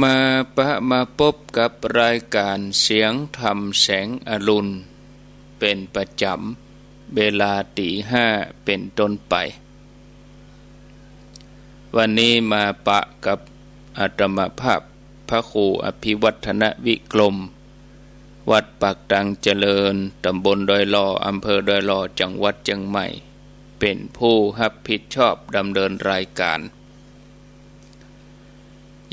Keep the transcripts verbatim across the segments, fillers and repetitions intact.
มาปะมาปบกับรายก๋านเสียงธรรมแสงอรุณ เป๋นประจ๋ำ เวลาตี๋ห้าเป๋นต้นไป วันนี้มาปะกับอาตมาภาพ พระครูอภิวัฒนวิกรม วัดปากตังเจริญ ต๋ำบลดอยหล่อ อำเภอดอยหล่อ จังหวัดเจียงใหม่ เป๋นผู้ฮับผิดชอบดำเนินรายก๋าน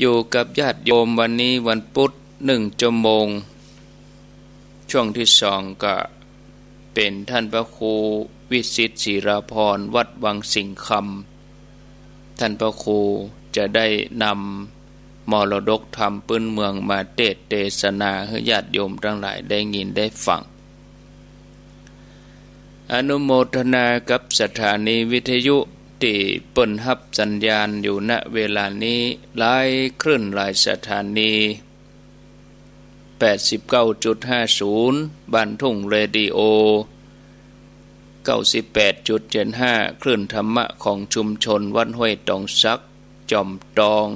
อยู่กับญาติโยมวันนี้วันพุธนึ่งชั่วโมง ช่วงตี้สองก็เป๋นท่านพระครูวิสิทธิ์ศิราภรณ์ วัดวังสิงห์คำ ท่านพระครูจะได้นำมรดกธรรมปื๊นเมืองมาเตสน์เตสนาหื้อญาติโยมตังหลายได้ยินได้ฟัง อนุโมทนากับสถานีวิทยุตี้เปิ้นฮับสัญญาณอยู่ ณ เวลานี้ หลายคลื่นหลายสถานี แปดสิบเก้าจุดห้าศูนย์ บ้านทุ่งเรดิโอ เก้าสิบแปดจุดเจ็ดห้า คลื่นธรรมะของชุมชนวัดห้วยตองสัก จอมตอง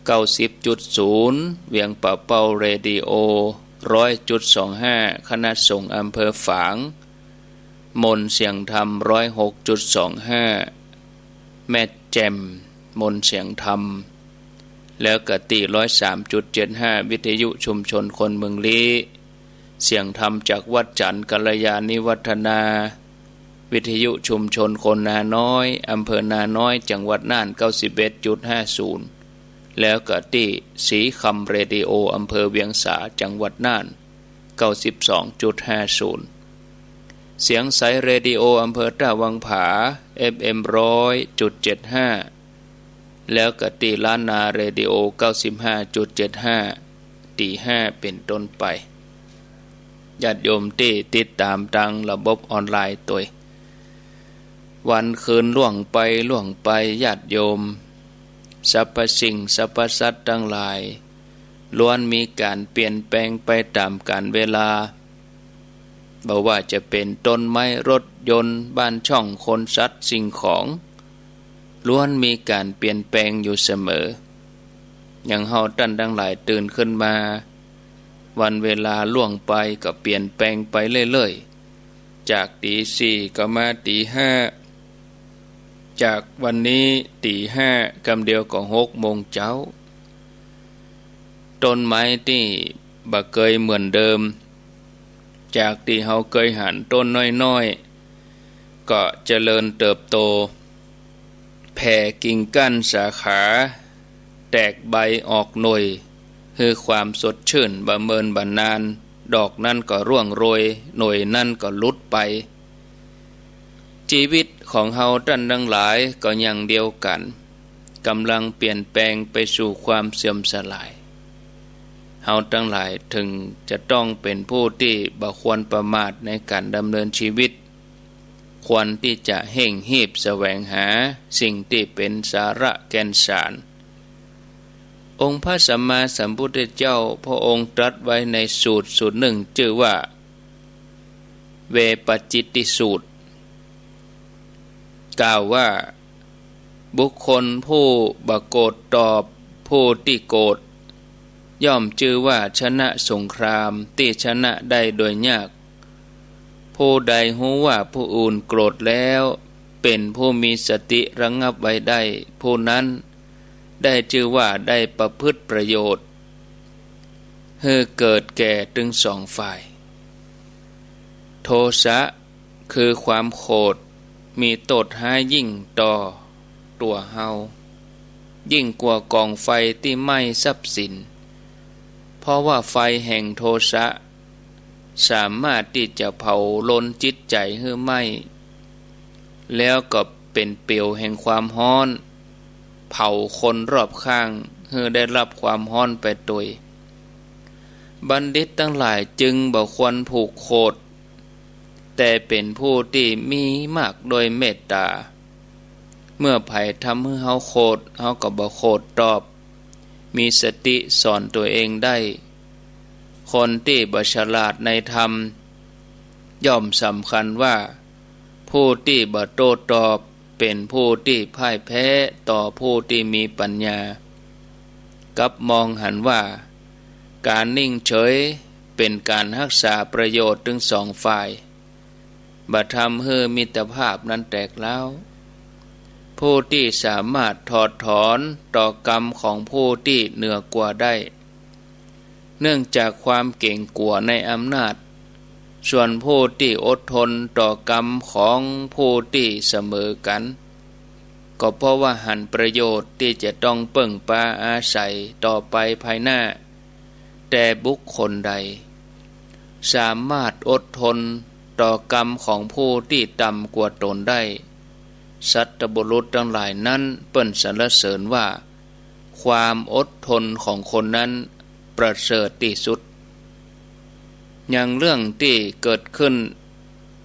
เก้าสิบจุดศูนย์ เวียงป่าเป้าเรดิโอ ร้อยจุดสองห้า คณะสงฆ์อำเภอฝาง มนต์เสียงธรรม ร้อยหกจุดสองห้า แม่แจ่ม มนต์เสียงธรรม แล้วก็ตี้ ร้อยสามจุดเจ็ดห้า วิทยุชุมชนคนเมืองลี้ เสียงธรรมจากวัดจันทน์กัลยาณิวัฒนา วิทยุชุมชนคนนาน้อย อำเภอนาน้อย จังหวัดน่าน เก้าสิบเอ็ดจุดห้าศูนย์ แล้วก็ตี้ศรีคำเรดิโอ อำเภอเวียงสา จังหวัดน่าน เก้าสิบสองจุดห้าศูนย์ เสียงใสเรดิโอ อำเภอต้าวังผา เอฟเอ็ม ร้อยจุดเจ็ดห้า แล้วก็ตี้ล้านนาเรดิโอ เก้าสิบห้าจุดเจ็ดห้า ตี๋ห้าเป๋นต้นไป ญาติโยมตี้ติดต๋ามตางระบบออนไลน์ตวย วันคืนล่วงไปล่วงไป ญาติโยม สรรพสิ่งสรรพสัตว์ตังหลาย ล้วนมีก๋านเปลี่ยนแปลงไปต๋ามกาลเวลา บ่ว่าจะเป๋นต้นไม้ รถยนต์ บ้านช่อง คน สัตว์ สิ่งของ ล้วนมีก๋านเปลี่ยนแปลงอยู่เสมอ อย่างเฮาต้านตังหลายตื่นขึ้นมา วันเวลาล่วงไปก็เปลี่ยนแปลงไปเรื่อยๆ จากตี๋สี่ก็มาตี๋ห้า จากวันนี้ตี๋ห้า กำเดียวก็หกโมงเจ๊า ต้นไม้ตี้บ่เกยเหมือนเดิม จากตี้เฮาเกยหันต้นน้อยๆ ก็เจริญเติบโต แผ่กิ่งก้านสาขา แตกใบออกหน่วย หื้อความสดชื่นบ่เมินบ่นาน ดอกนั้นก็ร่วงโรย หน่วยนั้นก็หลุดไป จีวิตของเฮาต้านตังหลายก็อย่างเดียวกั๋น ก่ำลังเปลี่ยนแปลงไปสู่ความเสื่อมสลาย เฮาตังหลายเถิงจะต้องเป๋นผู้ตี้บ่ควรประมาทในก๋านดำเนินจีวิต ควรตี้จะเฮ่งฮีบแสวงหาสิ่งตี้เป๋นสาระแก่นสาร องค์พระสัมมาสัมพุทธเจ้าพระองค์ตรัสไว้ในสูตรสูตรนึ่ง จื้อว่า เวปปัจจิตติสูตร กล่าวว่า บุคคลผู้บ่โกรธตอบผู้ตี้โกรธ ย่อมจื้อว่าชนะสงครามตี้ชนะได้โดยยาก ผู้ใดฮู้ว่าผู้อื่นโกรธแล้ว เป๋นผู้มีสติระงับไว้ได้ ผู้นั้นได้จื้อว่าได้ประพฤติประโยชน์ หื้อเกิดแก่ตึงสองฝ่าย โทสะ คือความโขด มีโต้ษฮ้ายยิ่งต่อตั๋วเฮา ยิ่งกว่ากองไฟตี้ไหม้ทรัพย์สิน เพราะว่าไฟแห่งโทสะ สามารถตี้จะเผาลนจิตใจ๋หื้อไหม้ แล้วก็เป๋นเปลวแห่งความฮ้อน เผาคนรอบข้างหื้อได้รับความฮ้อนไปตวย บัณฑิตตังหลายจึงบ่ควรผูกโขด แต่เป๋นผู้ตี้มีมากด้วยเมตต๋า เมื่อใผทำหื้อเฮาโขด เฮาก็บ่โขดตอบ มีสติสอนตั๋วเองได้ คนตี้บ่ฉลาดในธรรม ย่อมสำคัญว่า ผู้ตี้บ่โต้ตอบ เป๋นผู้ตี้พ่ายแพ้ต่อผู้ตี้มีปัญญา กลับมองหันว่าก๋านนิ่งเฉยเป๋นก๋านฮักษาประโยชน์ตึงสองฝ่าย บ่ทำหื้อมิตรภาพนั้นแตกร้าว ผู้ตี้สามารถถอดถอนต่อกรรมของผู้ตี้เหนือกว่าได้ เนื่องจากความเก๋งกั๋วในอำนาจ ส่วนผู้ตี้อดทนต่อกรรมของผู้ตี้เสมอกั๋น ก็เพราะว่าหันประโยชน์ตี้จะต้องเปิ้งปาอาศัยต่อไปภายหน้า แต่บุคคลใดสามารถอดทนต่อกรรมของผู้ตี้ต่ำกว่าตนได้ สัตบุรุษตังหลายนั้นเปิ้นสรรเสริญว่า ความอดทนของคนนั้นประเสริฐตี้สุด อย่างเรื่องตี้เกิดขึ้น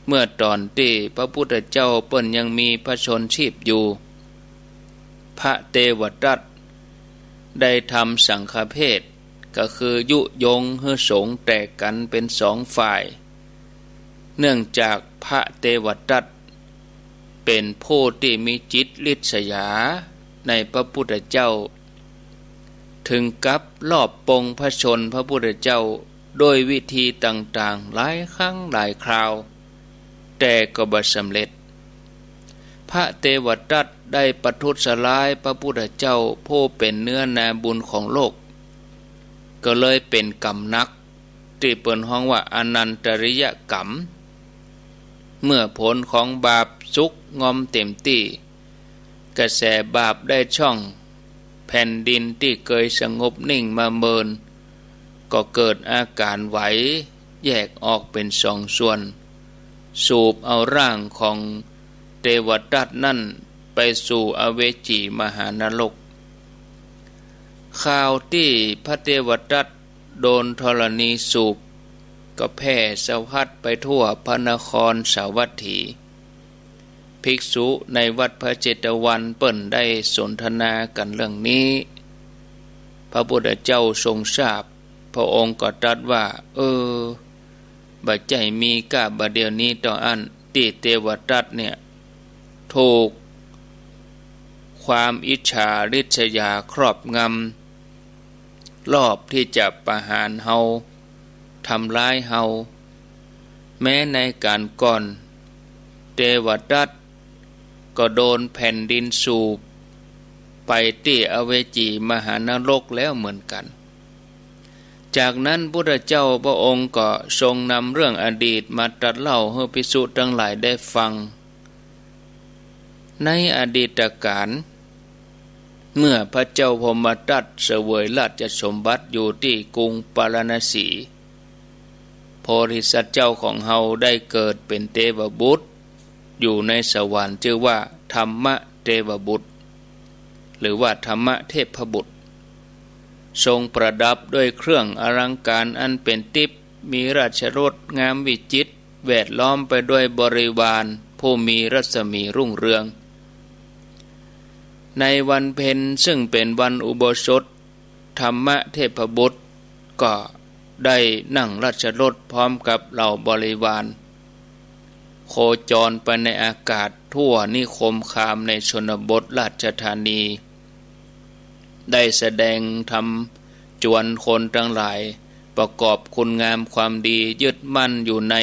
เมื่อต๋อนตี้พระพุทธเจ้าเปิ้นยังมีพระชนม์ชีพอยู่ พระเตวทัตได้ทำสังฆเภท ก็คือยุยงหื้อสงฆ์แตกกั๋นเป๋นสองฝ่าย เนื่องจากพระเตวทัตเป๋นผู้ตี้มีจิตริษยาในพระพุทธเจ้า ถึงกับลอบปลงพระชนม์พระพุทธเจ้าด้วยวิธีต่างๆ หลายครั้งหลายคราว แต่ก็บ่สำเร็จ พระเตวทัตได้ประทุษร้ายพระพุทธเจ้าผู้เป๋นเนื้อนาบุญของโลก ก็เลยเป๋นกรรมหนัก ตี้เปิ้นฮ้องว่าอนันตริยกรรม เมื่อผลของบาปสุกงอมเต็มตี้ กระแสบาปได้ช่อง แผ่นดินตี้เกยสงบนิ่งมาเมิน ก็เกิดอาก๋ารไหว แยกออกเป๋นสองส่วน สูบเอาร่างของเตวทัตนั้นไปสู่อเวจีมหานรก ข่าวตี้พระเตวทัตโดนธรณีสูบ ก็แพร่สะพัดไปทั่วพระนครสาวัตถี ภิกษุในวัดพระเจตวันเปิ้นได้สนทนากั๋นเรื่องนี้ พระพุทธเจ้าทรงทราบ พระองค์ก็ตรัสว่า เออ บ่ใจ้มีก้าบ่าเดี่ยวนี้เต้าอั้น ตี้เตวทัตเนี่ย ถูกความอิจฉาริษยาครอบงำ ลอบตี้จะประหารเฮา ทำร้ายเฮา แม้ในก๋านก่อน เตวทัตก็โดนแผ่นดินสูบไปตี้อเวจีมหานรกแล้วเหมือนกั๋น จากนั้นพุทธเจ้าพระองค์ก็ทรงนำเรื่องอดีตมาตรัสเล่าหื้อภิกษุตังหลายได้ฟัง ในอดีตกาล เมื่อพระเจ้าพรหมทัตเสวยราชสมบัติอยู่ตี้กรุงปาราณสี โพธิสัตว์เจ้าของเฮาได้เกิดเป๋นเตวบุตร อยู่ในสวรรค์จื้อว่าธรรมเตวบุตร หรือว่าธรรมเทพบุตร ทรงประดับด้วยเครื่องอลังก๋ารอันเป๋นทิพย์ มีราชรสงามวิจิตร แวดล้อมไปด้วยบริวารผู้มีรัศมีรุ่งเรือง ในวันเพ็ญซึ่งเป๋นวันอุโบสถ ธรรมเทพบุตรก็ได้นั่งราชรถพร้อมกับเหล่าบริวาร โคจรไปในอากาศทั่วนิคมคามในชนบทราชธานี ได้แสดงธรรมจวนคนตังหลายประกอบคุณงามความดียึดมั่นอยู่ใน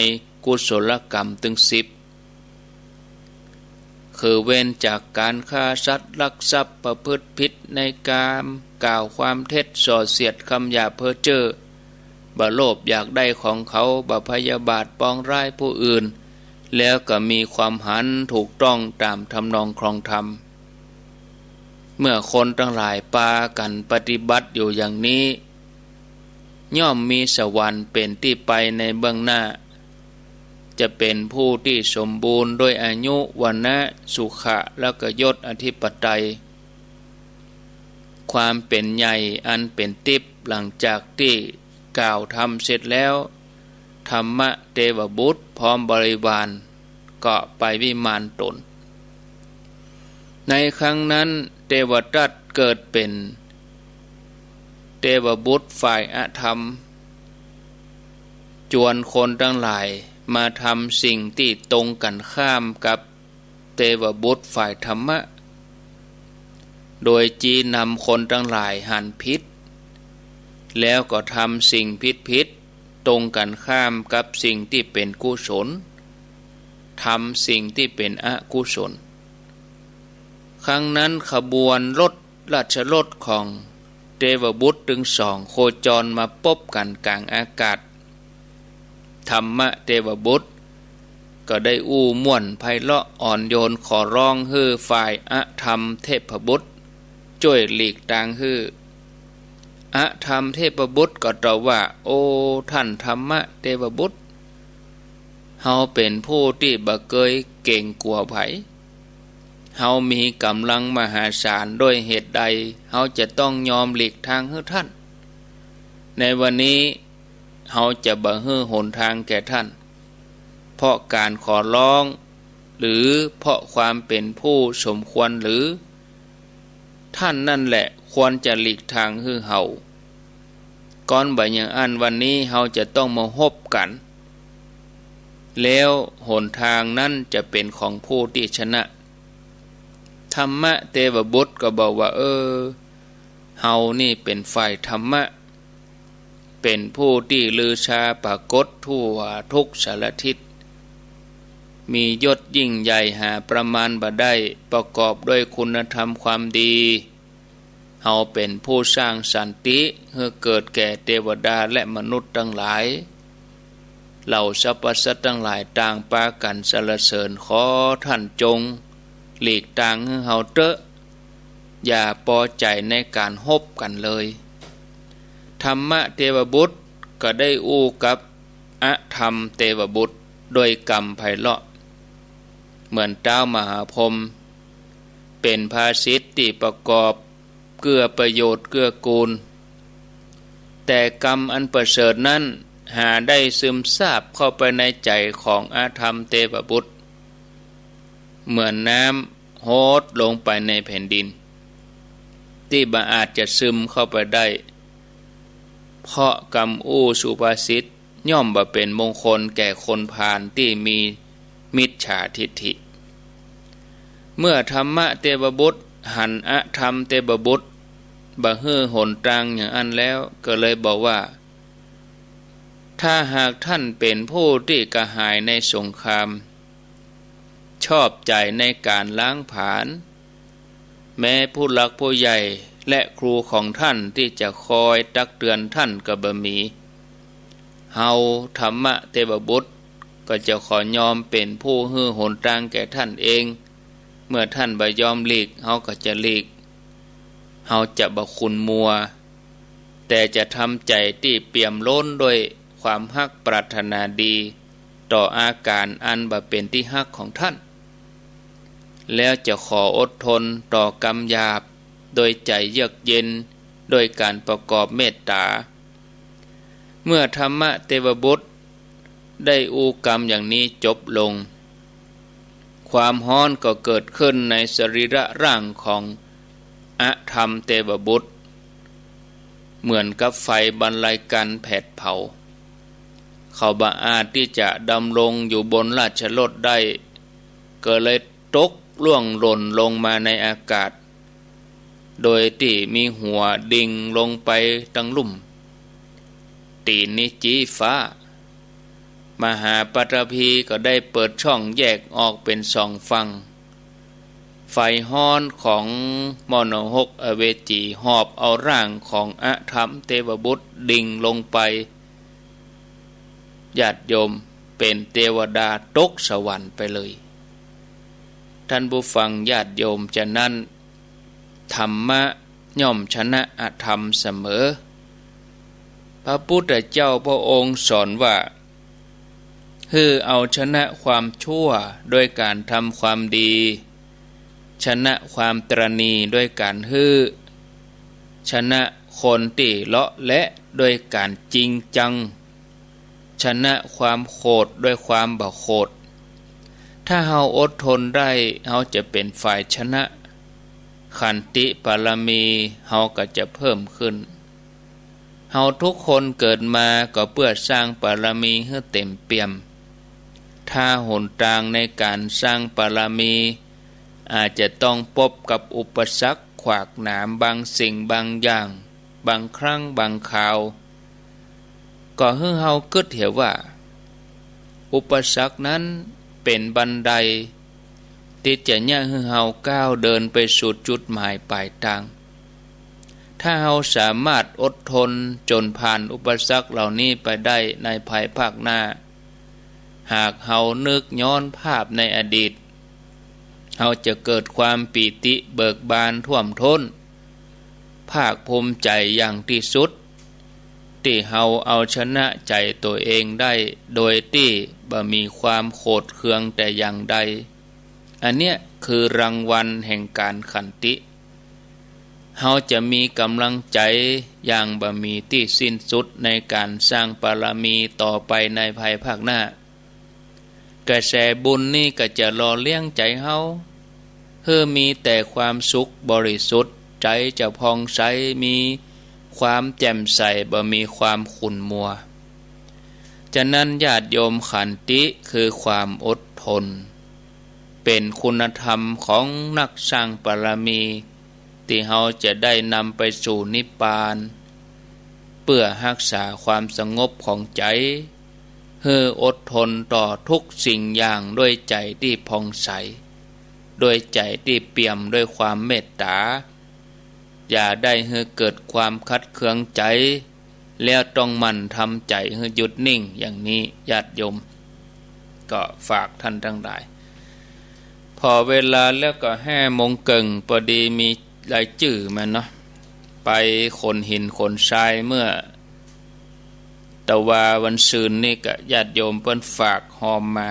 กุศลกรรมตึงสิบ คือเว้นจากก๋านฆ่าสัตว์ลักทรัพย์ประพฤติผิดในกามกล่าวความเท็จส่อเสียดคำหยาบเพ้อเจ้อ บ่โลภอยากได้ของเขา บ่พยาบาทปองร้ายผู้อื่น แล้วก็มีความหันถูกต้องตามทำนองครองธรรม เมื่อคนตังหลายปากั๋นปฏิบัติอยู่อย่างนี้ ย่อมมีสวรรค์เป๋นตี้ไปในเบื้องหน้า จะเป๋นผู้ตี้สมบูรณ์ด้วยอายุ วรรณะ สุขะ และก็ยศอธิปไตย ความเป๋นใหญ่อันเป๋นทิพย์หลังจากตี้กล่าวธรรมเสร็จแล้ว ธรรมเตวบุตรพร้อมบริวารก็ไปวิมานตน ในครั้งนั้นเตวทัตเกิดเป๋นเตวบุตรฝ่ายอธรรม จวนคนตังหลายมาทำสิ่งตี้ตรงกั๋นข้ามกับเตวบุตรฝ่ายธรรมะ โดยจี้นำคนตังหลายหันผิด แล้วก็ทำสิ่งผิดๆ ตรงกันข้ามกับสิ่งตี้เป๋นกุศล ทำสิ่งตี้เป๋นอกุศล ครั้งนั้นขบวนรถราชรถของเตวบุตรตึงสองโคจรมาปบกั๋นก๋างอากาศ ธรรมะเตวบุตรก็ได้อู้ม่วนไพเราะอ่อนโยนขอร้องหื้อฝ่ายอธรรมเทพบุตรจ้วยหลีกตางหื้อ อธรรมเทพบุตรก็ตอบว่า โอ้ ท่านธรรมะเตวบุตร เฮาเป๋นผู้ตี้บ่เกยเก๋งกั๋วใผ เฮามีก๋ำลังมหาศาล ด้วยเหตุใดเฮาจะต้องยอมหลีกตางหื้อท่าน ในวันนี้เฮาจะบ่หื้อหนตางแก่ท่าน เพราะก๋านขอร้อง หรือเพราะความเป๋นผู้สมควรหรือ ท่านนั่นแหละควรจะหลีกตางหื้อเฮา ก้อนบ่อย่างอั้นวันนี้เฮาจะต้องมาฮบกั๋น แล้วหนตางนั้นจะเป๋นของผู้ตี้ชนะ ธรรมะเตวบุตรก็บอกว่า เออ เฮานี่เป๋นฝ่ายธรรมะ เป๋นผู้ตี้ลือชาปรากฏทั่วทุกสารทิศ มียศยิ่งใหญ่หาประมาณบ่ได้ ประกอบด้วยคุณธรรมความดี เฮาเป๋นผู้สร้างสันติหื้อเกิดแก่เตวดาและมนุษย์ตังหลาย เหล่าสรรพสัตว์ตังหลายต่างปากั๋นสรรเสริญ ขอท่านจงหลีกตางหื้อเฮาเต๊อะ อย่าปอใจ๋ในก๋านฮบกั๋นเลย ธรรมะเตวบุตรก็ได้อู้กับอธรรมเตวบุตรด้วยกำไพเราะ เหมือนต๊าวมหาพรหม เป๋นภาษิตตี้ประกอบเกื้อประโยชน์เกื้อกูล แต่กำอันประเสริฐนั้นหาได้ซึมซาบเข้าไปในใจ๋ของอธรรมเตวบุตร เหมือนน้ำหดลงไปในแผ่นดิน ตี้บ่อาจจะซึมเข้าไปได้ เพราะกำอู้สุภาษิตย่อมบ่เป๋นมงคลแก่คนพาลตี้มีมิจฉาทิฏฐิ เมื่อธรรมะเตวบุตรหันอธรรมเตวบุตรบ่หื้อหนตางอย่างอั้นแล้ว ก็เลยบอกว่า ถ้าหากท่านเป๋นผู้ตี้กระหายในสงคราม ชอบใจ๋ในก๋านล้างผลาญ แม้ผู้หลักผู้ใหญ่และครูของท่านตี้จะคอยตักเตือนท่านก็บ่มี เฮาธรรมะเตวบุตรก็จะขอยอมเป๋นผู้หื้อหนตางแก่ท่านเอง เมื่อท่านบ่ยอมหลีก เฮาก็จะหลีก เฮาจะบ่ขุ่นมัว แต่จะทำใจ๋ตี้เปี่ยมล้นด้วยความฮักปรารถนาดีต่ออาก๋านอันบ่เป๋นตี้ฮักของท่าน แล้วจะขออดทนต่อกำหยาบโดยใจ๋เยือกเย็น ด้วยก๋านประกอบเมตต๋า เมื่อธรรมะเตวบุตรได้อู้กำอย่างนี้จบลง ความฮ้อนก็เกิดขึ้นในสรีระร่างของอธรรมเตวบุตร เหมือนกับไฟบรรลัยกัณฑ์แผดเผา เขาบ่อาจตี้จะดำรงอยู่บนราชรถได้ ก็เลยตกร่วงหล่นลงมาในอากาศ โดยตี้มีหัวดิ่งลงไปตังลุ่ม ตี๋นนี้จี๊ฟ้า มหาปัตตภีก็ได้เปิดช่องแยกออกเป๋นสองฝั่ง ไฟฮ้อนของมรณหกอเวจีหอบเอาร่างของอธรรมเตวบุตรดิ่งลงไป ญาติโยม เป๋นเตวดาตกสวรรค์ไปเลย ท่านผู้ฟังญาติโยม ฉะนั้น ธรรมะย่อมชนะอธรรมเสมอ พระพุทธเจ้าพระองค์สอนว่า หื้อเอาชนะความชั่วด้วยก๋านทำความดี ชนะความตระหนี่ด้วยก๋านหื้อ ชนะคนตี้เลาะแหละด้วยก๋านจริงจัง ชนะความโขดด้วยความบ่โขด ถ้าเฮาอดทนได้ เฮาจะเป๋นฝ่ายชนะ ขันติปารมีเฮาก็จะเพิ่มขึ้น เฮาทุกคนเกิดมาก็เปื้อสร้างปารมีหื้อเต๋มเปี่ยม ถ้าหนตางในก๋านสร้างปารมี อาจจะต้องปบกับอุปสรรคขวากหนามบางสิ่งบางอย่าง บางครั้งบางคราว ก็หื้อเฮากึ๊ดเหียว่า อุปสรรคนั้นเป๋นบันได ตี้จะเยียะหื้อเฮาก้าวเดินไปสู่จุดหมายปลายตาง ถ้าเฮาสามารถอดทนจ๋นผ่านอุปสรรคเหล่านี้ไปได้ในภายภาคหน้า หากเฮานึกย้อนภาพในอดีต เฮาจะเกิดความปีติเบิกบานท่วมท้น ภาคภูมิใจ๋อย่างตี้สุด ตี้เฮาเอาชนะใจ๋ตั๋วเองได้ โดยตี้บ่มีความโขดเคืองแต่อย่างใด อันเนี้ยคือรางวัลแห่งก๋านขันติ เฮาจะมีก๋ำลังใจ๋อย่างบ่มีตี้สิ้นสุดในก๋านสร้างบารมีต่อไปในภายภาคหน้า กระแสบุญนี้ก็จะหล่อเลี้ยงใจ๋เฮา หื้อมีแต่ความสุขบริสุทธิ์ ใจ๋จะผ่องใส มีความแจ่มใส บ่มีความขุ่นมัว ฉะนั้นญาติโยม ขันติคือความอดทน เป๋นคุณธรรมของนักสร้างบารมี ตี้เฮาจะได้นำไปสู่นิพพาน เปื้อฮักษาความสงบของใจ๋ หื้ออดทนต่อทุกสิ่งอย่างด้วยใจ๋ตี้ผ่องใส ด้วยใจ๋ตี้เปี่ยมด้วยความเมตต๋า อย่าได้หื้อเกิดความขัดเคืองใจ๋ แล้วต้องหมั่นทำใจ๋หื้อหยุดนิ่งอย่างนี้ ญาติโยม ก็ฝากท่านตังหลาย ผ่อเวลาแล้วก็ห้าโมงเกิ่ง ปอดีมีรายจื้อมาเนาะ ไปขนหินขนทรายเมื่อ ตะวาวันซืนนี่ก็ญาติโยมเปิ้นฝากฮอมมา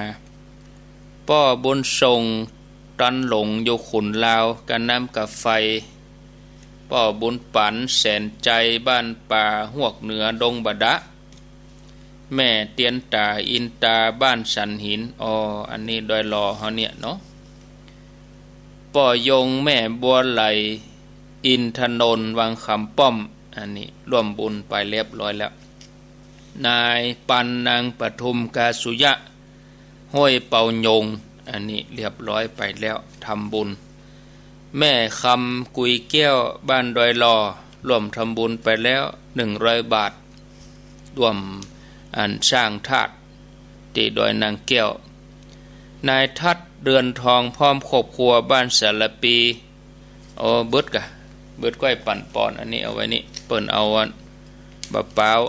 ป้อบุญส่ง ตันหลงอยู่ขุนลาว กาน้ำกาไฟ ป้อบุญปั๋น แสนใจ๋ บ้านป่าฮวกเหนือ ดงบะดะ แม่เตียนต๋า อินตา บ้านสันหิน อ้อ อันนี้ดอยหล่อเฮาเนี่ยเนาะ ป้อยง แม่บัวไหล อินทนนท์ วังคำป้อม อันนี้ร่วมบุญไปเรียบร้อยแล้ว นายปัน นางปทุม กาสุยะ ห้วยเปายง อันนี้เรียบร้อยไปแล้ว ทำบุญ แม่คำ กุยแก้ว บ้านดอยหล่อ ร่วมทำบุญไปแล้ว หนึ่งร้อยบาท ร่วมอันสร้างธาตุตี้ดอยนางแก้ว นายทัศน์ เรือนทอง พร้อมครอบครัว บ้านสารปี โอ้ เบิดก่ะ เบิดก้อยปั่นปอน อันนี้เอาไว้นี่ เปิ้นเอาอัน บะป๊าว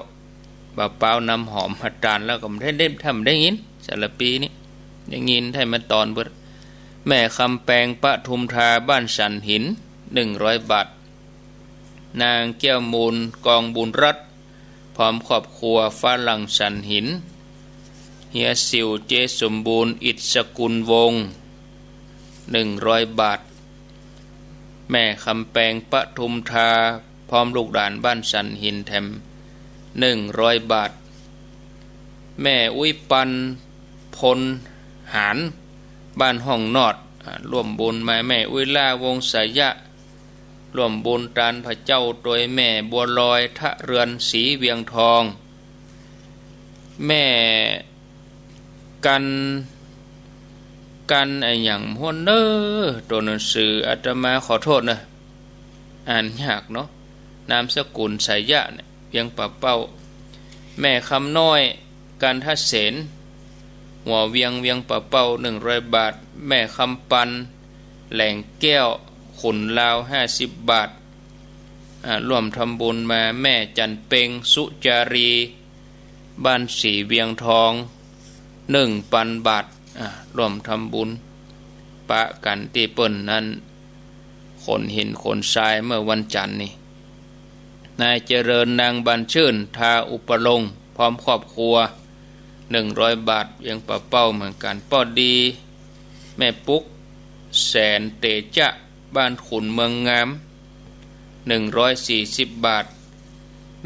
บะป๊าวน้ำหอมมาตานแล้วก็บ่ได้เล่ม ถ้าบ่ได้ยิน สารปีนี่ ได้ยิน ถ้ามาตอนเบิด แม่คำแปง ปทุมธา บ้านสันหิน หนึ่งร้อยบาท นางแก้วมูล กองบุญรัตน์ พร้อมครอบครัว ฝรั่งสันหิน เฮียสิว เจ๊สมบูรณ์ อิศกุลวงศ์ หนึ่งร้อยบาท แม่คำแปง ปทุมธา พร้อมลูกหลานบ้านสันหินแถม หนึ่งร้อยบาท แม่อุ๊ยปัน พลหาร บ้านห้องนอด อ่า ร่วมบุญมา แม่อุ๊ยล่า วงศ์สายะ ร่วมบุญตานพระเจ้าตวย แม่บัวลอย ทะเรือนศรีเวียงทอง แม่กัน กันอะหยังฮ้วนเน้อ ตั๋วหนังสือ อาตมาขอโต้ษเน้อ อ่านยากเนาะ นามสกุลสายะเนี่ย เวียงป่าเป้า แม่คำน้อย กันทเสน หัวเวียง เวียงป่าเป้า หนึ่งร้อยบาท แม่คำปัน แหลงแก้ว ขุนลาว ห้าสิบบาท อ่า ร่วมทำบุญมา แม่จันเปง สุจารี บ้านศรีเวียงทอง หนึ่งปันบาท อ่า ร่วมทำบุญปะกั๋นตี้เปิ้นนั้น ขนหินขนทรายเมื่อวันจันทร์นี่ นายเจริญ นางบานชื่น ทาอุปรงค์ พร้อมครอบครัว หนึ่งร้อยบาท เวียงป่าเป้าเหมือนกั๋น ป้อดี แม่ปุ๊ก แสนเตจะ บ้านขุนเมืองงาม หนึ่งร้อยสี่สิบบาท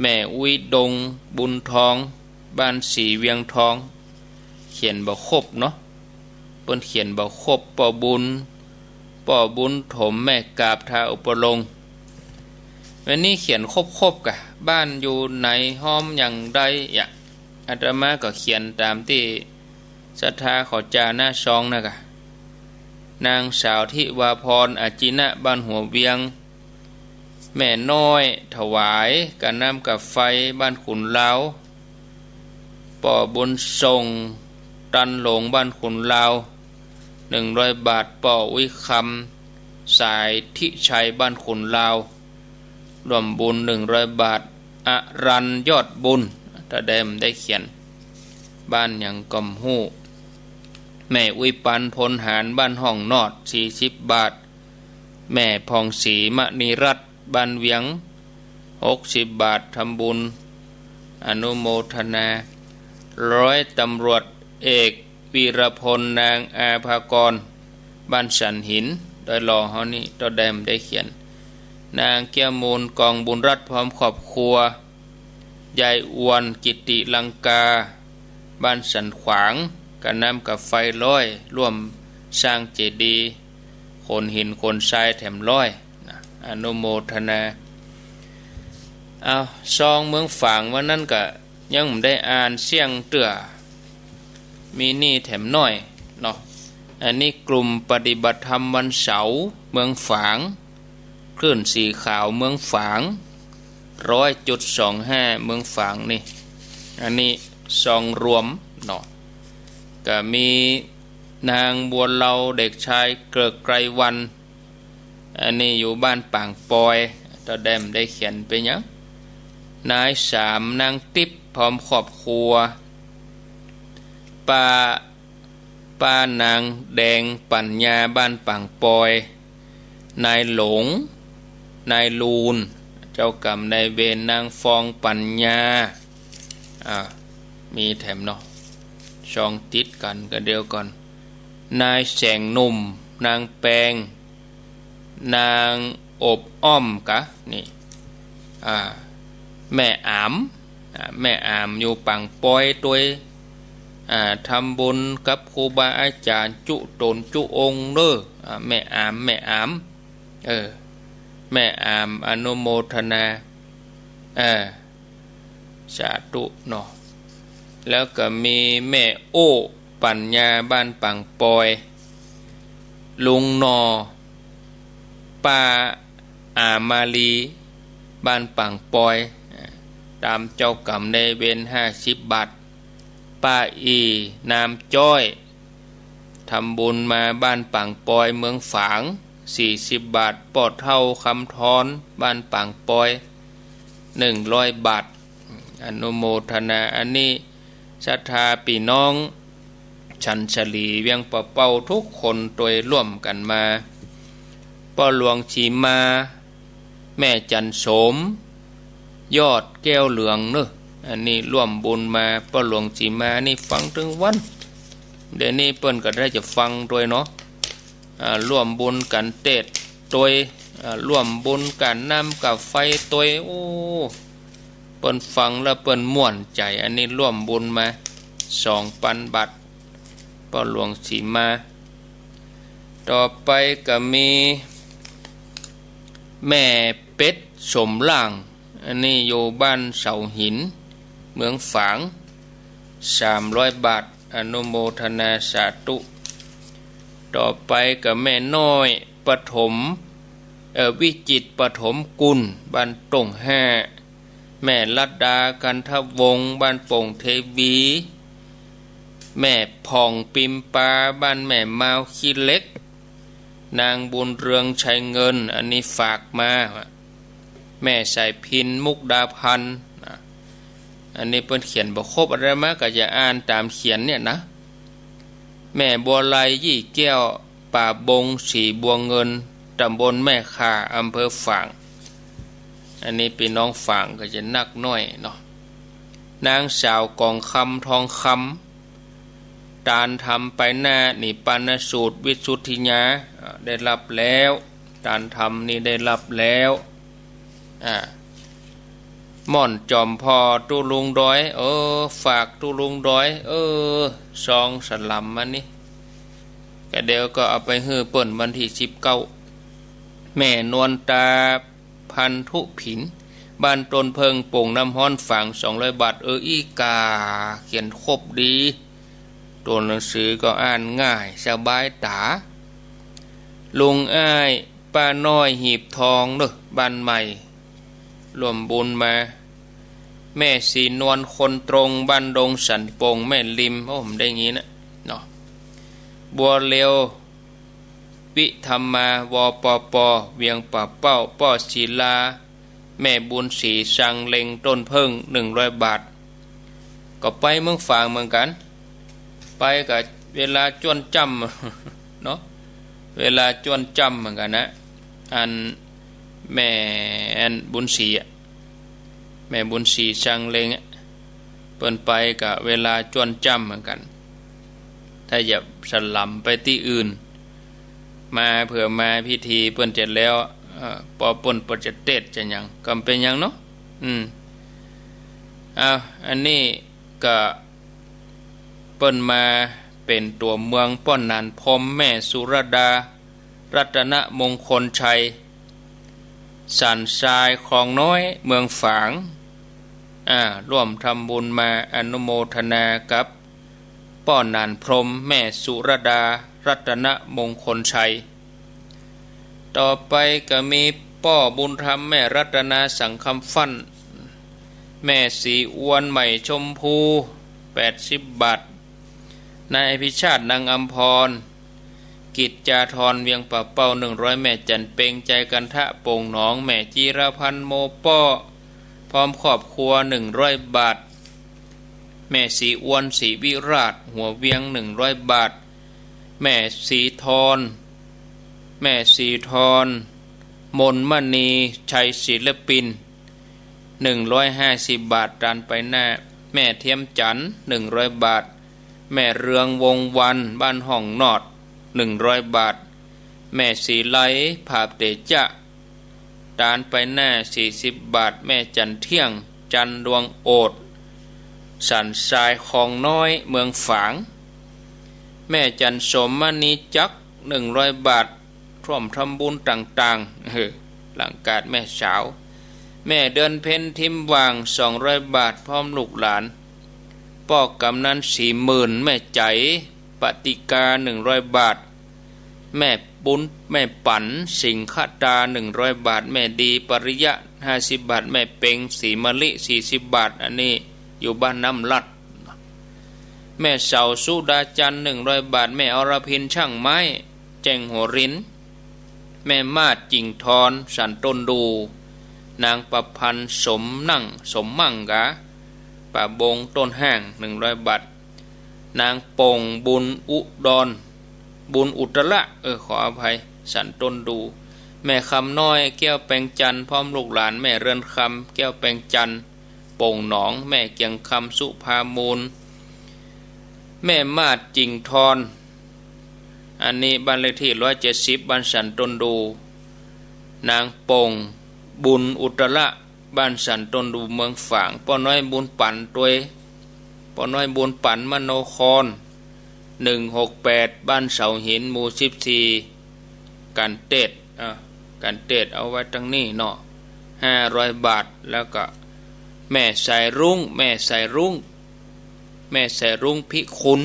แม่อุ๊ยดง บุญทอง บ้านศรีเวียงทอง เขียนบ่ครบเนาะ เปิ้นเขียนบ่ครบ ป้อบุญ ป้อบุญถม แม่กาบ ทาอุปรงค์ วันนี้เขียนครบๆ ก่ะ บ้านอยู่ไหน ฮ้อมอย่างใดอะ อาตมาก็เขียนต๋ามตี้ศรัทธาเขาจาหน้าซองนะก่ะ นางสาวทิวาพร อาจินะ บ้านหัวเวียง แม่น้อยถวาย ก๋าน้ำก๋าไฟ บ้านขุนลาว ป้อบุญส่ง ตันหลง บ้านขุนลาว หนึ่งร้อยบาท ป้ออุ๊ยคำ สายทิชัย บ้านขุนลาว ร่วมบุญ หนึ่งร้อยบาท อรัญยอดบุญ ตาแดมได้เขียน บ้านหยังก็บ่ฮู้ แม่อุ๊ยปัน พลหาร บ้านห้องนอด สี่สิบบาท แม่ผ่องศรี มณีรัตน์ บ้านเวียง หกสิบบาท ทำบุญ อนุโมทนา ร้อยตำรวจเอก วีรพล นางอาภากร บ้านสันหิน ดอยหล่อเฮานี่ ตาแดมได้เขียน นางแก้วมูล กองบุญรัตน์ พร้อมครอบครัว ยายอวน กิติลังกา บ้านสันขวาง ก๋าน้ำก๋าไฟร้อย ร่วมสร้างเจดีย์ ขนหินขนทรายแถมร้อย นะ อนุโมทนา เอา ซองเมืองฝางวันนั้นก็ยังบ่ได้อ่านเสี้ยงเตื้อ มีนี่แถมน้อยเนาะ อันนี้กลุ่มปฏิบัติธรรมวันเสาร์เมืองฝาง คลื่นสีขาวเมืองฝาง ร้อยจุดสองห้า เมืองฝางนี่ อันนี้ซองรวมเนาะ ก็มีนางบัวเลา เด็กชายเกริกไกรวรรณ อันนี้อยู่บ้านปางปอย ตาแดมได้เขียนไปยัง นายสาม นางติ๊บ พร้อมครอบครัว ป้า ป้านางแดง ปัญญา บ้านปางปอย นายหลง นายลูน เจ้ากรรมนายเวร นางฟอง ปัญญา อ่า มีแถมเนาะ ซองติดกั๋น ก็เดียวก่อน นายแสงหนุ่ม นางแปง นางอบอ้อมกะ นี่ อ่า แม่อาม อ่า แม่อามอยู่ปางปอยตวย อ่า ทำบุญกับครูบาอาจ๋ารย์จุต๋นจุองค์เน้อ อ่า แม่อาม แม่อาม เออ แม่อาม อนุโมทนา เออ สาธุเนาะ แล้วก็มีแม่โอ้ ปัญญา บ้านปางปอย ลุงหน่อ ป้าอามาลี บ้านปางปอย ตามเจ้ากรรมนายเวร ห้าสิบบาท ป้าอี นามจ้อย ทำบุญมาบ้านปางปอย เมืองฝาง สี่สิบบาท ป้อเฒ่าคำทอน บ้านปางปอย หนึ่งร้อยบาท อนุโมทนา อันนี้ศรัทธาปี้น้องฉันสลี เวียงป่าเป้า ทุกคนตวยร่วมกั๋นมา ป้อหลวงสีมา แม่จันโสม ยอดแก้วเหลืองเน้อ อันนี้ร่วมบุญมา ป้อหลวงสีมานี่ฟังตึงวัน เดี๋ยวนี้เปิ้นก็ได้จะฟังตวยเนาะ อ่า ร่วมบุญกั๋นเตสน์ตวย อ่า ร่วมบุญก๋าน้ำก๋าไฟตวย โอ้ เปิ้นฟังแล้วเปิ้นม่วนใจ๋ อันนี้ร่วมบุญมา สองปันบาท ป้อหลวงสีมา ต่อไปก็มี แม่เป็ดสมหล่าง อันนี้อยู่บ้านเสาหิน เมืองฝาง สามร้อยบาท อนุโมทนาสาธุ ต่อไปก็แม่น้อย ปฐม เอ่อ วิจิตร ปฐมกุล บ้านต้งห้า แม่ลัดดา กันทวงศ์ บ้านโป่งเทวี แม่ผ่อง ปิมปา บ้านแม่มาว ขี้เหล็ก นางบุญเรือง ชัยเงิน อันนี้ฝากมา แม่สายพิณ มุกดาพันธ์ นะ อันนี้เปิ้นเขียนบ่ครบ อาตมาก็จะอ่านต๋ามเขียนเนี่ยนะ แม่บัวไล ยี่แก้ว ป่าบง สีบัวเงิน ต๋ำบลแม่ข่า อำเภอฝาง อันนี้ปี้น้องฝางก็จะนักหน้อยเนาะ นางสาว กองคำ ทองคำ ตานธรรมไปหน้า นิพพานสูตร วิสุทธิญา อ่า ได้ฮับแล้ว ตานธรรมนี่ได้ฮับแล้ว อ่า ม่อนจอมผ่อ ตุ๊ลุงดอย เออ ฝากตุ๊ลุงดอย เออ ซองสลัมมานี่ ก็เดี๋ยวก็เอาไปหื้อเปิ้นวันตี้สิบเก้า แม่นวลตา พันธุผิน บ้านต้นเผิ้ง โป่งน้ำฮ้อน ฝาง สองร้อยบาท เออ อี้ก่า เขียนครบดี ตั๋วหนังสือก็อ่านง่าย สบายต๋า ลุงอ้าย ป้าน้อยหีบทองเนาะ บ้านใหม่ ร่วมบุญมา แม่ศรีนวลคนตรง บ้านดงสันป่ง แม่ริม โอ้ ผมได้ยินนะเนาะ บัวเร็ว วิธรรมา วปป เวียงป่าเป้า ป้อศิลา แม่บุญศรี ชังเล็ง ต้นเพิ่ง หนึ่งร้อยบาท ก็ไปเมืองฝางเหมือนกั๋น ไปกับเวลาจ้วนจ้ำเนาะ เวลาจ้วนจ้ำเหมือนกั๋นนะ อันแม่ อันบุญศรีอะ แม่บุญศรี ชังเล็งอะ เปิ้นไปกับเวลาจ้วนจ้ำเหมือนกั๋น ถ้าจะสลัมไปตี้อื่น มาเผื่อมาพิธีเปิ้นจะแล้ว เอ่อ ปอเปิ้นปอจะเตสน์จะหยัง ก็บ่เป๋นหยังเนาะ อืม อ้าว อันนี้ก็เปิ้นมาเป๋นตั๋วเมือง ป้อหนานพรหม แม่สุรดา รัตนมงคลชัย สันทรายคลองน้อย เมืองฝาง อ่า ร่วมทำบุญมาอนุโมทนากับป้อหนานพรหม แม่สุรดา รัตนมงคลชัย ต่อไปก็มีป้อบุญธรรม แม่รัตนา สังคำฟั่น แม่ศรีอวน ใหม่ชมพู แปดสิบบาท นายอภิชาติ นางอำพร กิจจาธร เวียงป่าเป้า หนึ่งร้อย แม่จันเปง ใจกันทะ โป่งหนอง แม่จีรพันธ์ โมป้อ พร้อมครอบครัว หนึ่งร้อยบาท แม่ศรีอวน ศรีวิราช หัวเวียง หนึ่งร้อยบาท แม่ศรีทร แม่ศรีทร มนมณี ชัยศิลปิน หนึ่งร้อยห้าสิบบาท ตานไปหน้า แม่เทียมจันทร์ หนึ่งร้อยบาท แม่เรือง วงศ์วรรณ บ้านห้องนอด หนึ่งร้อยบาท แม่ศรีไล ผาบเตจ๊ะ ตานไปหน้า สี่สิบบาท แม่จันเที่ยง จันดวงโอด สันทรายคลองน้อย เมืองฝาง แม่จันสม มณีจักร หนึ่งร้อยบาท ร่วมทำบุญต่างๆ เออ หลังกาดแม่สาว แม่เดือนเพ็ญ ทิมหว่าง สองร้อยบาท พร้อมลูกหลาน ป้อกำนัน สี่หมื่น แม่ใจ๋ ปติกา หนึ่งร้อยบาท แม่ปุ้น แม่ปั๋น สิงคตา หนึ่งร้อยบาท แม่ดี ปริยะ ห้าสิบบาท แม่เปง ศรีมะลิ สี่สิบบาท อันนี้อยู่บ้านน้ำลัด แม่เสา สุดาจันทร์ หนึ่งร้อยบาท แม่อรพิน ช่างไม้ แจ้งหัวริน แม่มาศ กิ่งทอน สันต้นดู นางประพันธ์ สมนั่ง สมมั่งกา ป่าบง ต้นห้าง หนึ่งร้อยบาท นางโป่ง บุญอุดร บุญอุตระ เออ ขออภัย สันต้นดู แม่คำน้อย แก้วแปงจันทร์ พร้อมลูกหลาน แม่เรือนคำ แก้วแปงจันทร์ โป่งหนอง แม่เกียงคำ สุภามูล แม่มาศ กิ่งทอน อันนี้บ้านเลขตี้ ร้อยเจ็ดสิบ บ้านสันต้นดู นางโป่ง บุญอุตระ บ้านสันต้นดู เมืองฝาง ป้อน้อย บุญปั๋นตวย ป้อน้อย บุญปั๋น มโนคร หนึ่งหกแปด บ้านเสาหิน หมู่สิบสี่ กันเตสน์ อ่ะ กันเตสน์ เอาไว้ตังนี้เนาะ ห้าร้อยบาท แล้วก็แม่สายรุ้ง แม่สายรุ้ง แม่สายรุ้ง พิคุณ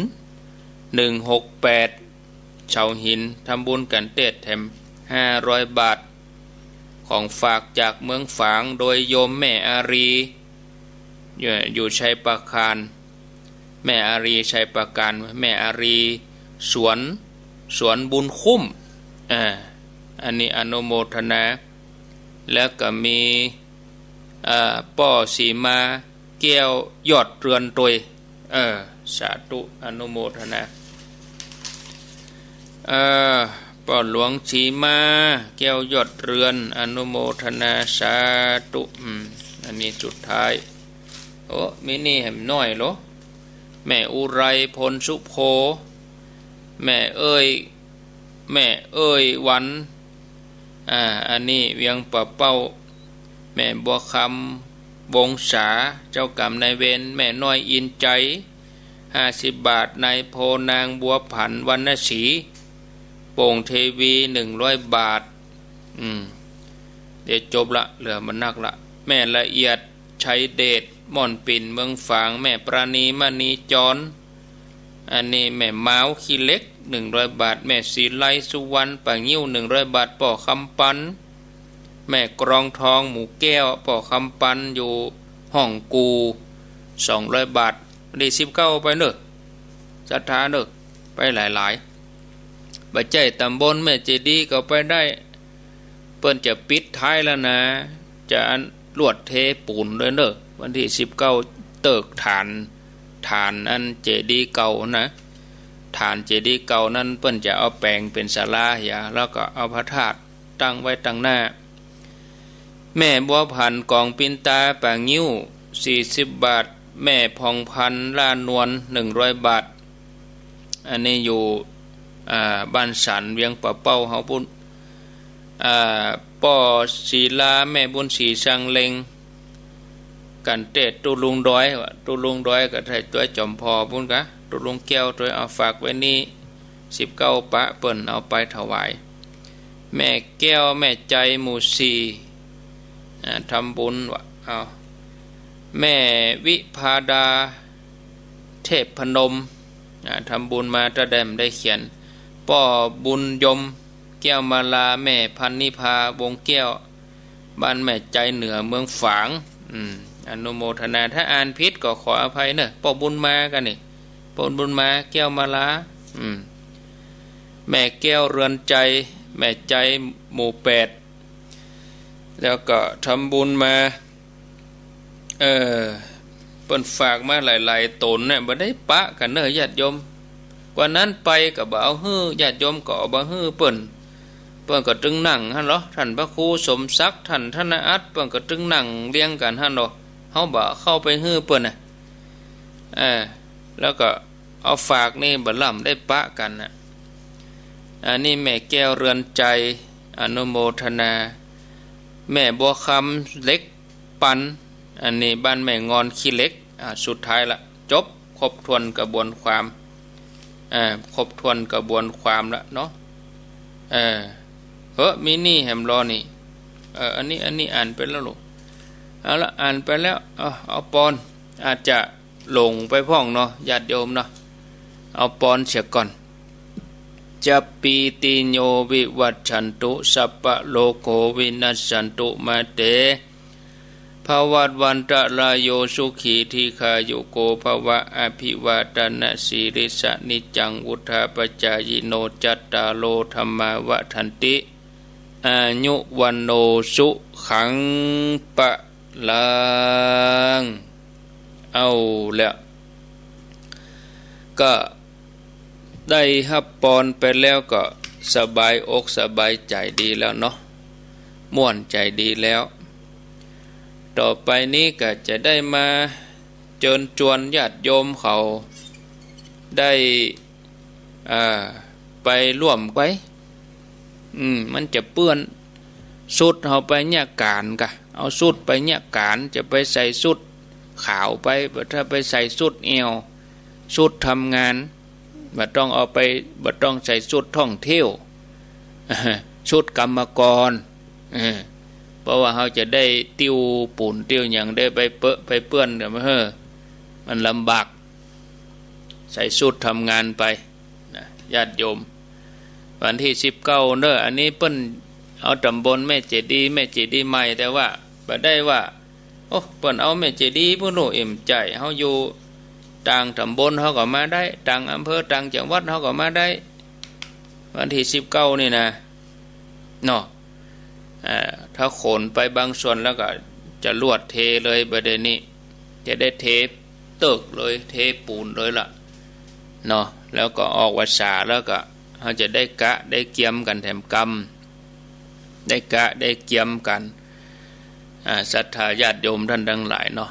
หนึ่งหกแปด เสาหิน ทำบุญกันเตสน์แถม ห้าร้อยบาท ของฝากจากเมืองฝาง โดยโยมแม่อารี อยู่ อยู่ชัยปราการ แม่อารี ชัยปราการ แม่อารี สวน สวนบุญคุ้ม อ่า อันนี้อนุโมทนา แล้วก็มี เอ่อ ป้อสีมา แก้วยอดเรือนตวย เออ สาธุ อนุโมทนา เอ่อ ป้อหลวงสีมา แก้วยอดเรือน อนุโมทนา สาธุ อืม อันนี้สุดท้าย โอ้ มีนี่แหมน้อยโล แม่อุไร พลสุโภ แม่เอ้ย แม่เอ้ยวัน อ่า อันนี้เวียงป่าเป้า แม่บัวคำ วงศา เจ้ากรรมนายเวร แม่น้อย อินใจ ห้าสิบบาท นายโพ นางบัวผัน วรรณศรี โป่งเทวี หนึ่งร้อยบาท อืม เดี๋ยวจบละ เหลือบ่นักละ แม่ละเอียด ชัยเดช ม่อนปิ่น เมืองฝาง แม่ปราณี มณีจร อันนี้แม่ม้าว ขี้เหล็ก หนึ่งร้อยบาท แม่ศรีไล สุวรรณ ป่างิ้ว หนึ่งร้อยบาท ป้อคำปัน แม่กรองทอง หมู่แก้ว ป้อคำปัน อยู่ฮ่องกู สองร้อยบาท วันตี้สิบเก้าไปเน่อ ศรัทธาเน่อ ไปหลายๆ บ่ใจ้ต๋ำบลแม่เจดีย์ก็ไปได้ เปิ้นจะปิดท้ายแล้วนะ จะอันลวดเทปูนด้วยเน่อ วันตี้สิบเก้า เติกฐาน ฐานอันเจดีย์เก่านะ ฐานเจดีย์เก่านั้นเปิ้นจะเอาแป๋งเป๋นศาลาเหีย แล้วก็เอาพระธาตุตั้งไว้ตังหน้า แม่บัวผัน ก๋องปินตา ป่างิ้ว สี่สิบบาท แม่ผ่องพัน ล่านวล หนึ่งร้อยบาท อันนี้อยู่ อ่า บ้านสัน เวียงป่าเป้าเฮาปู้น อ่า ป้อศรีลา แม่บุญศรี ซังเล็ง กั๋นเตศ ตุ๊ลุงดอย ว่าตุ๊ลุงดอยก็ใต้ตวยจ๋อมผ่อปู้นกา ตุ๊ลุงแก้วตวย เอาฝากไว้นี่ สิบเก้า ปะเปิ้นเอาไปถวาย แม่แก้ว แม่ใจ๋ หมู่สี่ อ่า ทำบุญว่า เอา แม่วิภาดา เทพพนม อ่า ทำบุญมา ตะแดมได้เขียน ป้อบุญยม แก้วมาลา แม่พันนิพา วงแก้ว บ้านแม่ใจ๋เหนือ เมืองฝาง อืม อนุโมทนา ถ้าอ่านผิดก็ขออภัยเน่อ ป้อบุญมากั๋นนี่ ป้อบุญมา แก้วมาลา อืม แม่แก้ว เรือนใจ๋ แม่ใจ๋ หมู่แปด แล้วก็ทำบุญมา เออ เปิ้นฝากมาหลายๆ ต๋นเนี่ย บ่ได้ปะกั๋นเน่อ ญาติโยม กว่านั้นไปก็บ่เอาหื้อ ญาติโยมก็เอาบ่หื้อเปิ้น เปิ้นก็ตึงนั่งหั้นลอ ท่านพระครูสมศักดิ์ ท่านธนอัต เปิ้นก็ตึงนั่งเรียงกั๋นหั้นลอ เฮาบ่เข้าไปหื้อเปิ้นน่ะ เออ แล้วก็เอาฝากนี่บ่ล่ำได้ปะกั๋นน่ะ อันนี้แม่แก้ว เรือนใจ๋ อนุโมทนา แม่บัวคำ เหล็กปัน อันนี้บ้านแม่งอน ขี้เหล็ก อ่า สุดท้ายละ จบ ครบถ้วนกระบวนความ อ่า ครบถ้วนกระบวนความละเนาะ เออ เฮ้อ มีนี่แหมลอนี่ เออ อันนี้ อันนี้อ่านไปแล้วลูก เอาละ อ่านไปแล้ว เอา เอาปอน อาจจะหลงไปพ่องเนาะ ญาติโยมเนาะ เอาปอนเสียก่อน จัปปีติโยวิวัชชันตุ สัพพะโรโควินัสสันตุ มาเต ภวัตวันตะราโย สุขีทีฆายุโกภวะ อภิวาทนสีลิสสะ นิจจังวุฑฒาปจายิโน จัตตาโรธัมมาวัฑฒันติ อายุวัณโณ สุขัง พะลัง เอาละ ก็ได้ฮับปอนไปแล้วก็สบายอกสบายใจ๋ดีแล้วเนาะ ม่วนใจ๋ดีแล้ว ต่อไปนี้ก็จะได้มาเจิญจวนญาติโยมเขาได้ อ่า ไปร่วมไป อืม มันจะเปื้อนสุดเฮาไปเยียะก๋านกะ เอาสุดไปเยียะก๋าน จะไปใส่สุดขาวไป ถ้าไปใส่สุดแอ่ว สุดทำงาน บ่ต้องเอาไป บ่ต้องใส่สุดท่องเที่ยว สุดกรรมกร เออ เพราะว่าเฮาจะได้ติ้วปู๋นติ้วหยัง ได้ไปเปอะไปเปื้อนกับมัน เฮ้อ มันลำบาก ใส่สุดทำงานไปนะ ญาติโยม วันตี้สิบเก้าเน่อ อันนี้เปิ้นเอาต๋ำบลแม่เจดีย์ แม่เจดีย์ใหม่ แต่ว่าบ่ได้ว่า โอ้ เปิ้นเอาแม่เจดีย์ปู้นโน่ เอ็มใจ๋ เฮาอยู่ต่างต๋ำบลเฮาก็มาได้ ต่างอำเภอ ต่างจังหวัดเฮาก็มาได้ วันตี้สิบเก้านี่นะ เนาะ อ่า ถ้าขนไปบางส่วนแล้วก็จะลวดเทเลย บ่าเดี่ยวนี้ จะได้เทเติกเลย เทปู๋นเลยละ เนาะ แล้วก็ออกพรรษาแล้วก็ เฮาจะได้กะได้เกียมกั๋นแถมกำ ได้กะได้เกียมกั๋น อ่า ศรัทธาญาติโยมท่านตังหลายเนาะ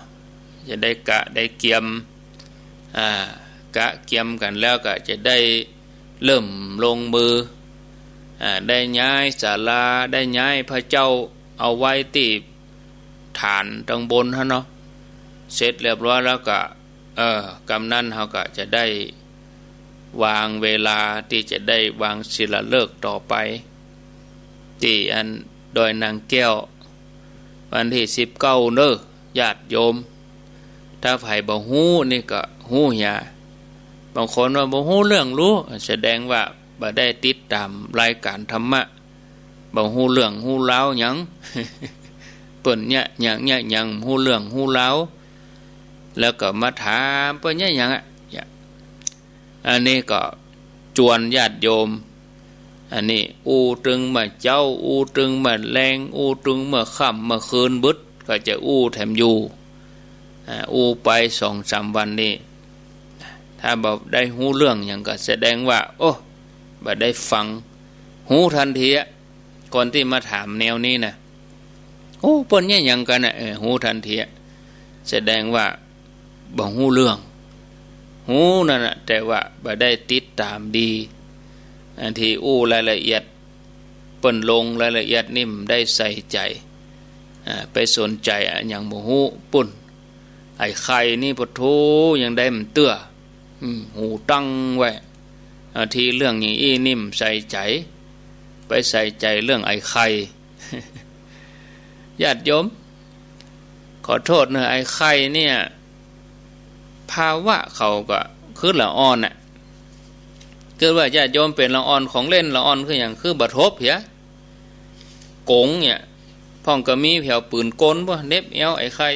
จะได้กะได้เกียม อ่า กะเกียมกั๋นแล้วก็จะได้เริ่มลงมือ อ่า ได้ย้ายศาลา ได้ย้ายพระเจ้าเอาไว้ตี้ฐานตังบนหั้นเนาะ เสร็จเรียบร้อยแล้วก็ เออ กำนั้นเฮาก็จะได้วางเวลาตี้จะได้วางศิลาฤกษ์ต่อไป ตี้อันดอยนางแก้ว วันตี้สิบเก้าเน่อ ญาติโยม ถ้าใผบ่ฮู้นี่ก็ฮู้เหีย บางคนว่าบ่ฮู้เรื่องฮู้ แสดงว่าบ่ได้ติดต๋ามรายก๋านธรรมะ บ่ฮู้เรื่องฮู้ราวหยัง เปิ้นเยียะหยังเยียะหยัง ฮู้เรื่องฮู้ราว แล้วก็มาถามเปิ้นเยียะหยังอะ เยียะ อันนี้ก็จวนญาติโยม อันนี้อู้ตึงเมื่อเจ๊า อู้ตึงเมื่อแลง อู้ตึงเมื่อค่ำเมื่อคืนบึด ก็จะอู้แถมอยู่ อ่า อู้ไปสองสามวันนี้ ถ้าบ่ได้ฮู้เรื่องหยังก็แสดงว่า โอ้ บ่ได้ฟัง ฮู้ตันทีอะ คนตี้มาถามแนวนี้นะ โอ้ เปิ้นเยียะหยังกั๋นน่ะ เออ ฮู้ตันทีอะ แสดงว่าบ่ฮู้เรื่อง ฮู้นั่นน่ะ แต่ว่าบ่ได้ติดต๋ามดี อันตี้อู้รายละเอียด เปิ้นลงรายละเอียดนี่บ่ได้ใส่ใจ๋ อ่า ไปสนใจ๋อะหยังบ่ฮู้ปู้น ไอ้ไข่นี่ปะโธ่ ยังได้บ่เตื้อ อืม หูตั้งไว้ อ่า ตี้เรื่องอย่างอี้นี่บ่ใส่ใจ๋ ไปใส่ใจ๋เรื่องไอ้ไข่ ญาติโยม ขอโต้ษเน่อ ไอ้ไข่เนี่ย ภาวะเขาก็คือละอ่อนน่ะ คือว่าญาติโยมเป๋นละอ่อนของเล่น ละอ่อนคือหยัง คือบ่ทบเหีย ก๋งเนี่ย พ่องก็มีแผวปืนก๋นบ่ เหน็บแอวไอ้ไข่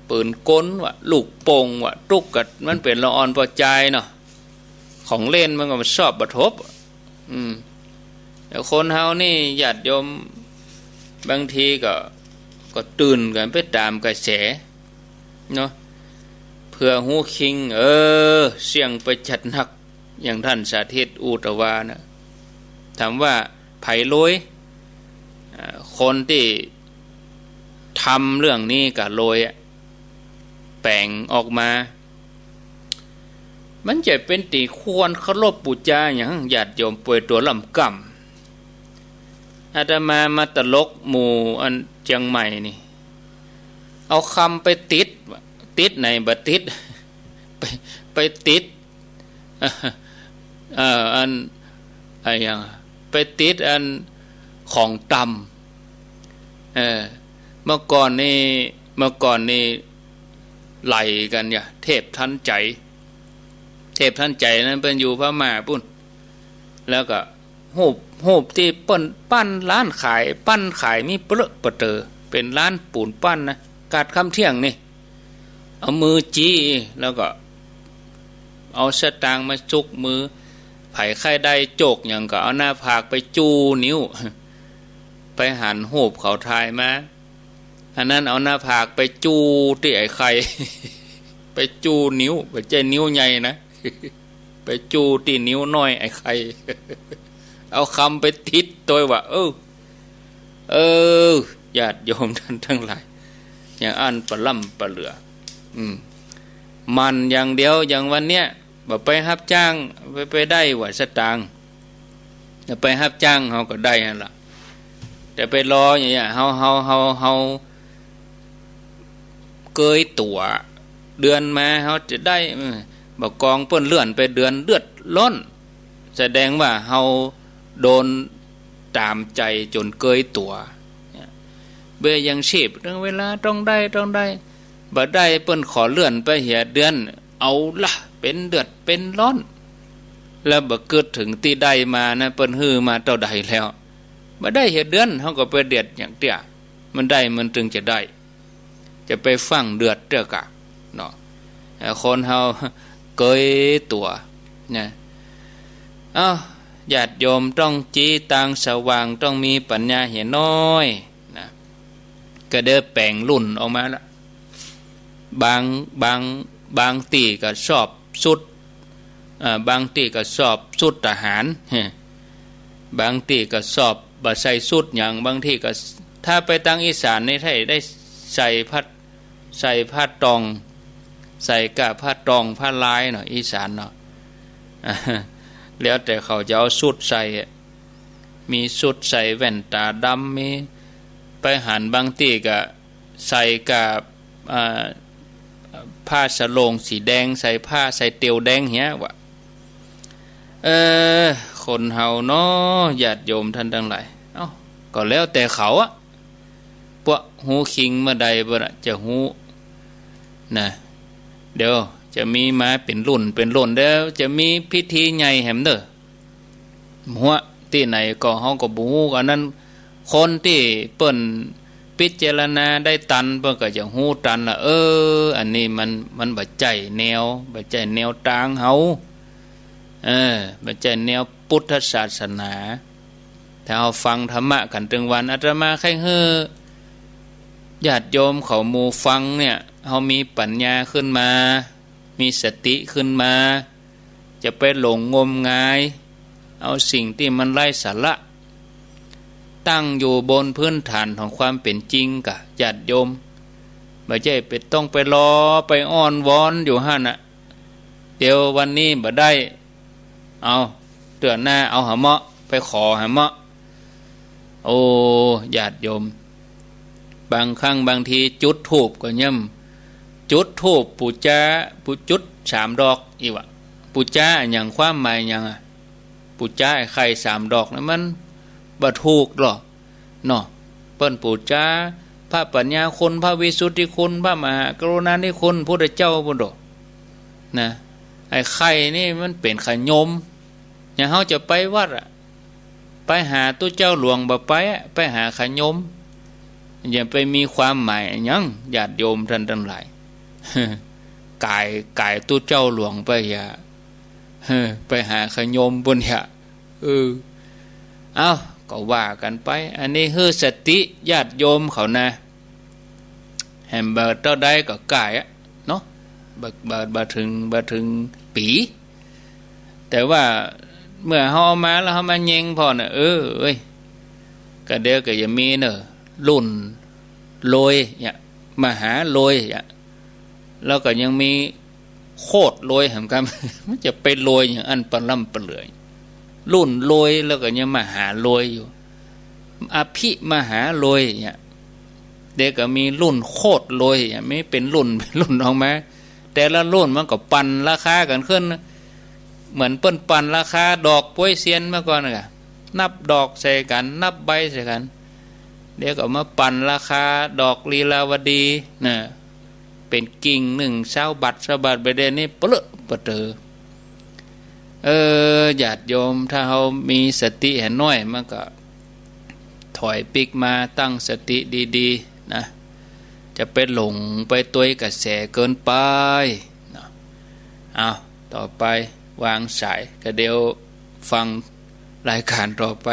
ปืนก๋นวะ ลูกโป่งวะ ตุ๊กกะ มันเป๋นละอ่อนปอจายเนาะ ของเล่นมันก็บ่ชอบบ่ทบ อืม แต่คนเฮานี่ญาติโยม บางทีก็ ก็ตื่นกั๋นไปต๋ามกระแสเนาะ เผื่อฮู้คิง เออ เสี้ยงไปจัดหนัก อย่างต้านสาธิตอู้ตะวานะ ถามว่าใผโลย อ่า คนตี้ทำเรื่องนี้ก็โลยอะ แป๋งออกมา มันจะเป๋นตี้ควรเคารพบูชาหยัง ญาติโยมป่วยตั๋วล่ำก่ำ อาตมามาตลกหมู่อันเจียงใหม่นี่ เอาคำไปติด ติดไหนบ่ติด ไป ไปติด เอ่อ อัน อะหยัง ไปติดอันของต่ำ เออ เมื่อก่อนนี่ เมื่อก่อนนี่ไล่กั๋นเนี่ย เทพทันใจ๋ เทพทันใจ๋นั้นเปิ้นอยู่พม่าปู้น แล้วก็ ฮูป ฮูปตี้เปิ้นปั้นร้านขาย ปั้นขายมีเปลอะปะเต๋อ เป๋นร้านปูนปั้นนะ กาดค่ำเที่ยงนี่ เอามือจี้ แล้วก็เอาสตางค์มาจุกมือ ใผใค่ได้โจกหยังก็เอาหน้าผากไปจู้นิ้ว ไปหันฮูปเขาถ่ายมา อันนั้นเอาหน้าผากไปจู้ตี้ไอ้ไข่ ไปจู้นิ้ว บ่ใจ้นิ้วใหญ่นะ ไปจู้ตี้นิ้วน้อยไอ้ไข่ เอาคำไปติดตวยว่า เออ เออ ญาติโยมต้านตังหลาย อย่างอั้นปะล่ำปะเหลือ อืม หมั่นอย่างเดียว อย่างวันเนี้ย บ่ไปฮับจ้าง ไป ไปได้ว่าสตางค์ จะไปฮับจ้างเฮาก็ได้หั้นล่ะ แต่ไปรออย่างเงี้ย เฮา เฮา เฮา เฮาเกยตั๋ว เดือนมาเฮาจะได้ เออ บ่กองเปิ้นเลื่อนไปเดือน เดือดร้อน แสดงว่าเฮาโดนต๋ามใจ๋จ๋นเกยตั๋ว เบี้ยยังชีพ เรื่องเวลาต้องได้ ต้องได้ บ่ได้เปิ้นขอเลื่อนไปเหียเดือน เอาละ เป๋นเดือดเป๋นร้อน แล้วบ่กึ๊ดเถิงตี้ได้มานะ เปิ้นหื้อมาเต้าใดแล้ว บ่ได้เหียเดือน เฮาก็ไปเดือดอย่างเตี้ย มันได้มันตึงจะได้ จะไปฟั่งเดือดเตื้อกะ เนาะ เอ่อ คนเฮาเกยตั๋ว นะ เอ้า ญาติโยมต้องจี้ตางสว่าง ต้องมีปัญญาเหียน้อย นะ ก็ได้แป๋งรุ่นออกมาละ บาง บาง บางตี้ก็สอบชุด อ่า บางตี้ก็สอบชุดทหาร บางตี้ก็สอบบ่ใส่ชุดหยัง บางตี้ก็ ถ้าไปตางอีสานนี่ ถ้าได้ใส่ผ้า ใส่ผ้าตอง ใส่ก้าผ้าตองผ้าลายเนาะ อีสานเนาะ แล้วแต่เขาจะเอาชุดใส่อะ มีชุดใส่แว่นต๋าดำ มี ไปหันบางตี้ก็ใส่ก้า อ่า ผ้าสะโหล่งสีแดง ใส่ผ้า ใส่เตียวแดงเหียว่ะ เออ คนเฮาเนาะ ญาติโยมต้านตังหลาย เอ้า ก็แล้วแต่เขาอะ ปะฮู้คิงเมื่อใดเปิ้นอะจะฮู้ นะ เดี๋ยว จะมีมาเป๋นรุ่นเป๋นรุ่น เดี๋ยวจะมีพิธีใหญ่แหมเน่อ หัวตี้ไหนก็เฮาก็บ่ฮู้ อันนั้นคนตี้เปิ้นพิจารณาได้ตัน เปิ้นก็จะฮู้ตันละ เออ อันนี้มัน มันบ่ใจ้แนว บ่ใจ้แนวตางเฮา เออ บ่ใจ้แนวพุทธศาสนา ถ้าเฮาฟังธรรมะกั๋นตึงวัน อาตมาใค่หื้อญาติโยมเขาหมู่ฟังเนี่ย เฮามีปัญญาขึ้นมา มีสติขึ้นมา จะไปหลงงมงายเอาสิ่งตี้มันไร้สาระ ตั้งอยู่บนพื้นฐานของความเป๋นจริงก่ะ ญาติโยม บ่ใจ้ไปต้องไปรอไปอ้อนวอนอยู่หั้นน่ะ เดี๋ยววันนี้บ่ได้ เอา เตื้อหน้าเอาหาเหมาะ ไปขอหาเหมาะ โอ้ ญาติโยม บางครั้งบางทีจุดธูปก็ยัง จุดธูปปู๋จา ปู๋จุดสามดอกอี้วะ ปู๋จาอะหยัง ความหมายหยังอะ ปู๋จาไอ้ไข่สามดอกนั้นมันบ่ถูกหรอกเนาะ เปิ้นปู๋จาพระปัญญาคุณ พระวิสุทธิคุณ พระมหากรุณาธิคุณ พุทธเจ้าปู้นโด นะ ไอ้ไข่นี่มันเป๋นขะยม อย่างเฮาจะไปวัดอะ ไปหาตุ๊เจ้าหลวงบ่ไปอะ ไปหาขะยม อย่าไปมีความหมายอะหยัง ญาติโยมท่านตังหลาย ก๋าย ก๋ายตุ๊เจ้าหลวงไปอย่า เออ ไปหาขะยมปู้นอย่า เออ เอ้า ก็ว่ากั๋นไป อันนี้หื้อสติญาติโยมเขานะ แหมบ่เต้าใดก็ก๋ายอะเนาะ บ่ บ่ บ่เถิง บ่เถิงปี๋ แต่ว่าเมื่อเฮาเอามาแล้วเฮามาเย็งผ่อน่ะ เออ เอ้ย ก็เดี๋ยวก็จะมีเน่อ รุ่นโรยเนี่ย มหาโรยเนี่ย แล้วก็ยังมีโคตรโรยแหมครับ มันจะไปโรยอย่างอั้นปะล่ำปะเหลื่อย รุ่นโรยแล้วก็ยังมหาโรยอยู่ อภิมหาโรยเนี่ย เดี๋ยวก็มีรุ่นโคตรโรยเนี่ย มีเป๋นรุ่น เป๋นรุ่นออกมา แต่ละรุ่นมันก็ปั่นราคากั๋นขึ้นนะ เหมือนเปิ้นปั่นราคาดอกป๊วยเซียนเมื่อก่อนน่ะ นับดอกใส่กั๋น นับใบใส่กั๋น เดี๋ยวก็มาปั่นราคาดอกลีลาวดีน่ะ เป๋นกิ่งนึ่งซาวบาท ซาวบาท บ่าเดี่ยวนี้เปลอะปะเต๋อ เออ ญาติโยม ถ้าเฮามีสติหันน้อย มันก็ถอยปิ๊กมาตั้งสติดีๆ นะ จะไปหลงไปตวยกระแสเกินไปเนาะ เอา ต่อไปวางสาย ก็เดี๋ยวฟังรายการต่อไป